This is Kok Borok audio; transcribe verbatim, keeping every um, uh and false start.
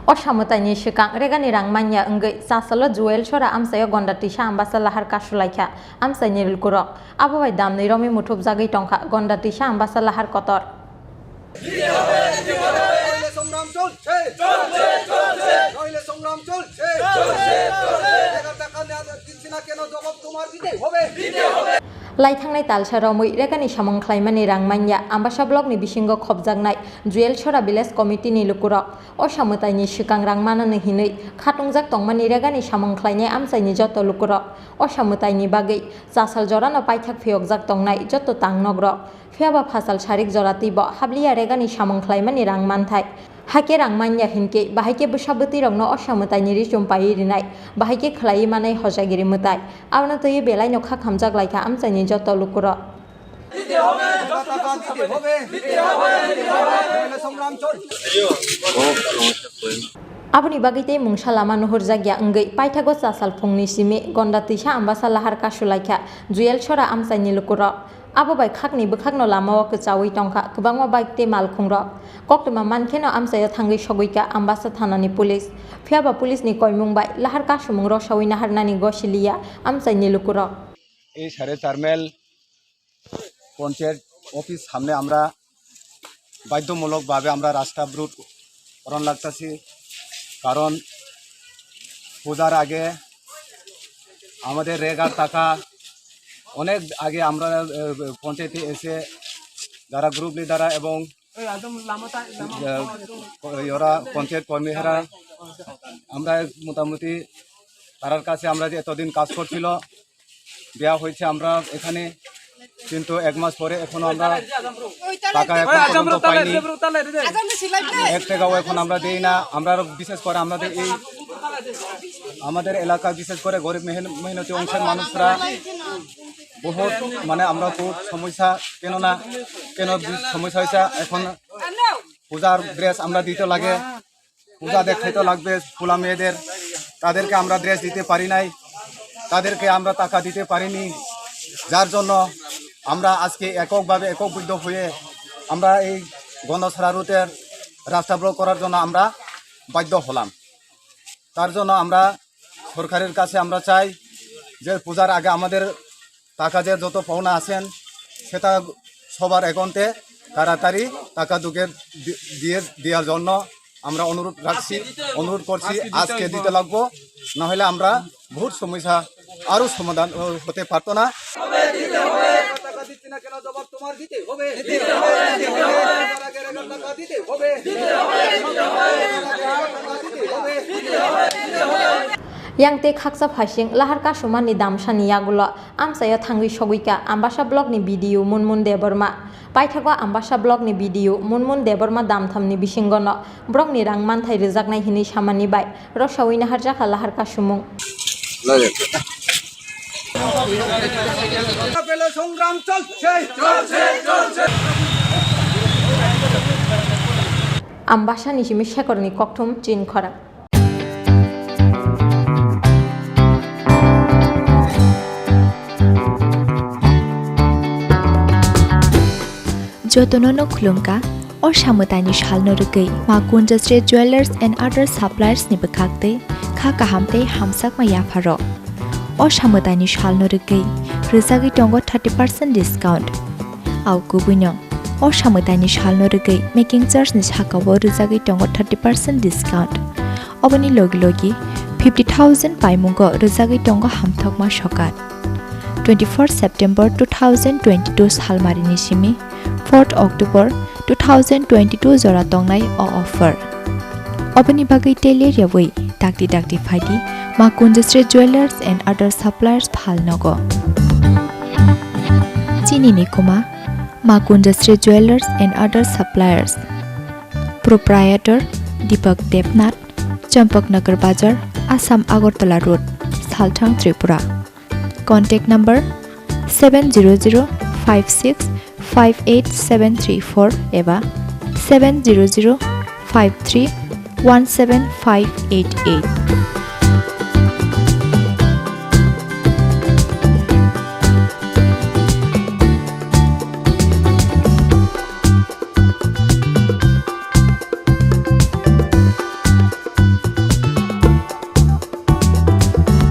O samwtaini swkang regani rang manya wngwi chasalo Joel Sora amchaio Gonda Tisa Ambasa lahar kasulaikha amchaini lukurok. Abo bai damni romwi muthupjagwi tongkha Gonda Tisa Ambasa lahar kotor. নইলে সংগ্রাম চলছে, চলছে, চলছে। নইলে সংগ্রাম চলছে, চলছে, চলছে। এগারো টাকা নেওয়া দিচ্ছি না কেন, জবাব তোমার দিতেই হবে। Lai thangnai talsa romwi regani samung khlaimani rang manya Ambasa blockni bisingo khopjaknai Joel Sora Village Committeeni lukurok. O samwtaini swkang rang manani hinwi khatungjak tongmani regani samung khlainai amchaini joto lukurok. O samwtaini bagwi chasal jorano paithak phiyokjak tongnai joto tangnokrok. Phiyaba phasal sarik jora twibo habliya regani samung khlaimani rang manthai. Hakhe rang manya hinkhe, bahaikhe bwsa bwtwirokno o samwtaini ri chumpaiwi rinai, bahaikhe khlaiwi manai hojagiri mwtai. Abono twiwi belaino kha khamjak laikha amchaini joto lukurok. Aboni bagwi tei mungsa lama nuhurjakya wngwi paithago chasal phungni simi Gonda Tisa Ambasa lahar kasulaikha Joel Sora amchaini lukurok. Abo bai khakni bwkhakno lamao kwchaui tongkha kwbangma bike tei malkhungrok. Koktwma mankheno amchaio thangwi sogwikha Ambasa thanani police. Phiyaba police ni koimung bai lahar kasumung rosaui naharnani gosiliya amchaini lukurok. এই সাড়ে চার মাইল পঞ্চায়েত অফিস সামনে আমরা বাধ্যমূলকভাবে আমরা রাস্তা অবরোধ করানো লাগতেছি, কারণ পূজার আগে আমাদের রেগার টাকা অনেক আগে আমরা, এ, পঞ্চায়েতে এসে যারা গ্রুপ লিডাররা এবং, এ, ওরা পঞ্চায়েত কর্মীরা আমরা মোটামুটি তারার কাছে আমরা যে এতদিন কাজ করছিল, দেওয়া হয়েছে আমরা এখানে, কিন্তু এক মাস পরে এখনো আমরা টাকা এখন পর্যন্ত পাইনি। এক টাকাও এখন আমরা দেই না। আমরা আরো বিশেষ করে আমাদের এই, আমাদের এলাকা বিশেষ করে গরিব মেহন-, মেহনতি অংশের মানুষরা বহুত, মানে, আমরা খুব সমস্যা, কেননা, কেন সমস্যা হয়েছে, এখন পূজার ড্রেস আমরা দিতে লাগে, পূজা দেখাইতে লাগবে পোলা মেয়েদের, তাদেরকে আমরা ড্রেস দিতে পারি নাই, তাদেরকে আমরা টাকা দিতে পারিনি, যার জন্য আমরা আজকে এককভাবে একীভূত হয়ে আমরা এই গন্ধছড়া রুটের রাস্তা ব্লক করার জন্য আমরা বাধ্য হলাম। তার জন্য আমরা সরকারের কাছে আমরা চাই যে পূজার আগে আমাদের টাকা যে যত পাওনা আছেন সেটা সবার অ্যাকাউন্টে তাড়াতাড়ি টাকা ঢুকে দি-, দিয়ে দেওয়ার জন্য আমরা অনুরোধ রাখছি, অনুরোধ করছি, আজকে দিতে লাগবো, না হলে আমরা বহুত সমস্যা আরো সমাধান, ও, হতে পারতো না। টাকা দিচ্ছি না কেন, জবাব তোমার দিতে হবে। Yang tei khaksa phaising lahar kasumani damsani yagulo amchaio thangwi sogwikha Ambasa blockni B D O Munmun Debbarma. Paithago Ambasa blockni B D O Munmun Debbarma damthamni bisingono borokni rang manthai rwjaknai hinwi samani bai rosaui naharjakha lahar kasumung. সংগ্রাম চলছে, চলছে, চলছে। Ambasani simi Shekhorni kokthum chin khorang. Jotono no khulumkha, o samwtaini salno rwgwi Ma Kunjasri Jewellers and Other Suppliers ni bwkhak twi kha kaham tei hamsakma yapharo. O samwtaini salno rwgwi rwjagwi tongo thirty percent discount. Au kubuino, o samwtaini salno rwgwi making charge ni sakao rwjagwi tongo thirty percent discount. Oboni logi logi fifty thousand paimungo rwjagwi tongo hamthokma sokat. Twenty-four September two thousand twenty-two salmarini simi fourth October two thousand twenty-two jora tongnai o offer. Oboni bagwi tei ler yawi dakti dakti phaidi Ma Kunjasri Jewellers and Other Suppliers Phalnogo. Chini ni kuma Ma Kunjasri Jewellers and Other Suppliers. Proprietor Deepak Debnath, Champaknagar Bazar, Assam Agartala Road, Salthang, Tripura. Contact number seven zero zero five six five eight seven three four eba seven zero zero five three one seven five eight eight.